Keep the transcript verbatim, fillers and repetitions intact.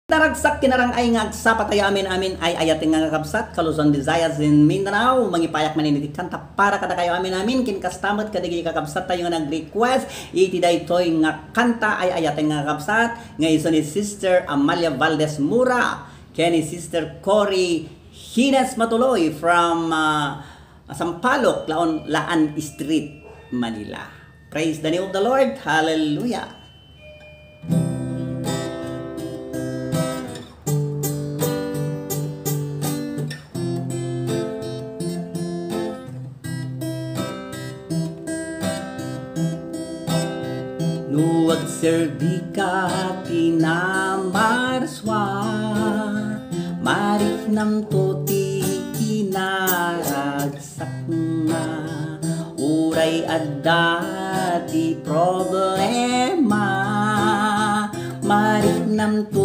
Naragsak, kinarang-ay nga agsapa tayo amin-amin ay ayaten nga kakabsat, Kaluzon, Visayas, and Mindanao. Mangipayak man iti kanta para kadakayo amin-amin, ken kasta met kadagiti kakabsat tayo nga nag-request iti daytoy nga kanta ay ayaten nga kakabsat, nga isu ni Sister Amalia Valdez Mura, ken ni Sister Cory Hines Matuloy from, ah, Sampaloc, Laon, Laan Street, Manila. Praise the name of the Lord. Hallelujah. No agserbika ti namarsua, mariknamto ti kinaragsakna. Uray adda ti problema, mariknamto